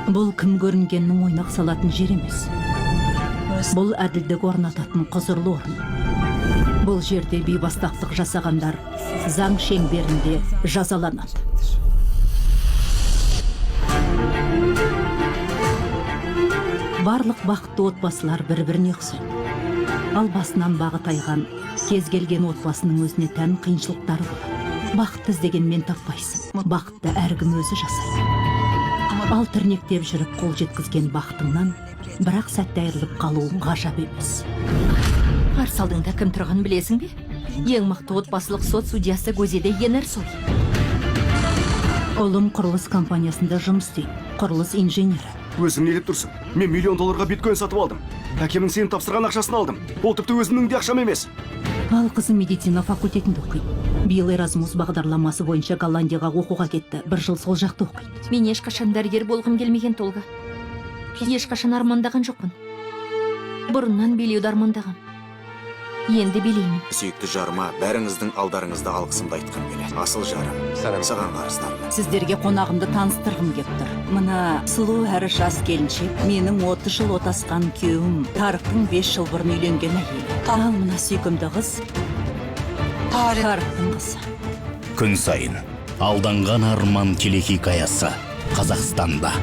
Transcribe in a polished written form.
Бұл кім көрінгеннің ойнақ салатын жер емес. Бұл әділдік орнататын құзырлы орын. Бұл жерде бейбастақтық жасағандар заң шеңберінде жазаланады. Барлық бақытты отбасылар бір-біріне ұқсайды. Ал басынан бағы тайған кез келген отбасының өзіне тән қиыншылықтары болады. Бақытты іздегенмен таппайсың. Бақытты әркім өзі жасайды. Ал тірнектеп жүріп қол жеткізген бақытыңнан бірақ сәтте айырылып қалу ғажап емес. Қарсы алдыңда кім тұрғанын білесің бе? Ең мықты отбасылық сот судьясы Гозеде Енерсой. Ұлым құрылыс компаниясында жұмыс істейді. Құрылыс инженері. Өзің нелеп тұрсың? Мен миллион долларға биткоин сатып алдым. Әкемнің сеніп тапсырған ақшасын алдым. Ол тіпті өзімнің де ақшам емес. Ал қызым медицина факультетінде оқиды. Биыл Эразмус бағдарламасы бойынша Голландияға оқуға кетті. Бір жыл сол жақта оқиды. Мен ешқашан дәрігер болғым келмеген, Толга. Ешқашан армандаған жоқпын. Бұрыннан билеуді армандағам. Енді билеймін. Сүйікті жарыма бәріңіздің алдарыңызда алғысымды айтқым келеді. Асыл жарым, саған қарыздармын. Сіздерге қонағымды таныстырғым кеп тұр. Мына сұлу әрі жас келіншек менің 30 жыл отасқан күйеуім Тарықтың 5 жыл бұрын үйленген әйелі. Ал мына сүйкімді қыз Тарықтың қызы. Күн сайын «Алданған арман» телехикаясы Қазақстанда.